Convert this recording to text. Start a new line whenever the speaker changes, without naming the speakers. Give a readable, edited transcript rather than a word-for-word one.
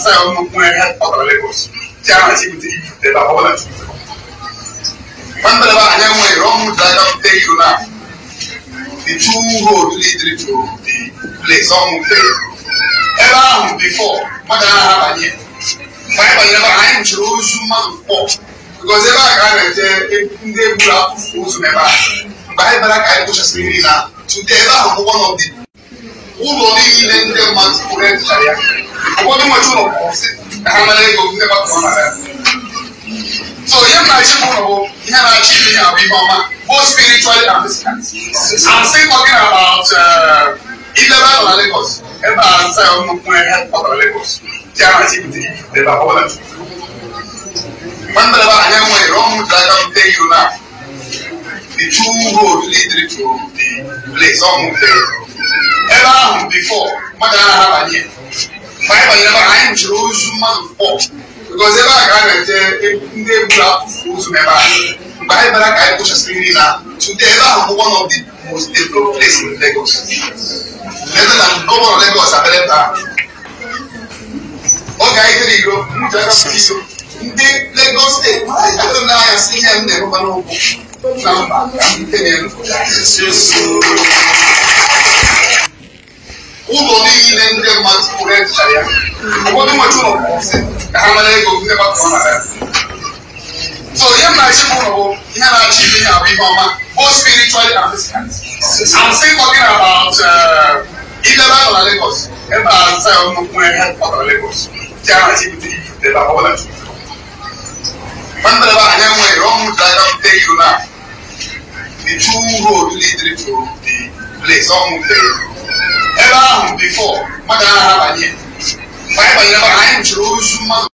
Zion nnukwu headquarter Lagos. Ndị a na-achị bute ebe a ọbụla mgbe ebe anyị nwere ọmụ draga bute iro na the two road leading to the place ọmụ tere ebe ahụ before mmadụ anaghị abanye. Mgbe anyị banyere ebe anyị nwụchiri ozu mmadụ pọ because ebe a ka a na-eje ndị egburu atụfu ozu n'ebe a. Mgbe anyị bịara ka anyị kpochasịrị nri na today ebe ahụ bụ one of the ụlọ niile ndị mmadụ kwuru echara ya. Ụfọdụ nwecha ụlọ kwụsị ka ha mara ego ndị gbapụrụ na ya. So ihe m na-achị bụ ụlọ bụ ihe na-achị ime ihe abụ ihe ọma, both spiritually and physically. I'm still talking about ebe ahụ na Lagos, ebe a Zion nnukwu headquarter Lagos. Ndị a na-achị bute ebe a ọbụla. Mgbe ebe anyị nwere ọmụ draga bute iro na the two road leading to the place ọmụ tere ebe ahụ before mmadụ anaghị abanye. Mgbe anyị banyere ebe anyị nwụchiri ozu mmadụ pọ because ebe a ka a na-eje ndị egburu atụfu ozu n'ebe a. Mgbe anyị bịara ka anyị kpochasịrị nri na today ebe ahụ bụ one of the most developed place in Lagos. Ebe na gọvanọ Lagos abịara ebe a oge anyị tere iro iro ndị Lagos steeti atụ n'anya si ihe m na-erụba n'ụkwụ na mba ka m bute n'elu. Ụlọ niile ndị mmadụ kwuru echara ya. Ụfọdụ nwecha ụlọ kwụsị ka ha mara ego ndị gbapụrụ na ya. So ihe m na-achị bụ ụlọ bụ ihe na-achị ime ihe abụ ihe ọma, both spiritually and physically. I'm still talking about ebe ahụ na Lagos, ebe a Zion nnukwu headquarter Lagos. Ndị a na-achị bute ebe a ọbụla. Mgbe ebe anyị nwere ọmụ draga bute iro na the two road leading to the place ọmụ tere ebe ahụ before mmadụ anaghị abanye. Mgbe anyị banyere ebe anyị nwụchiri ozu mmadụ.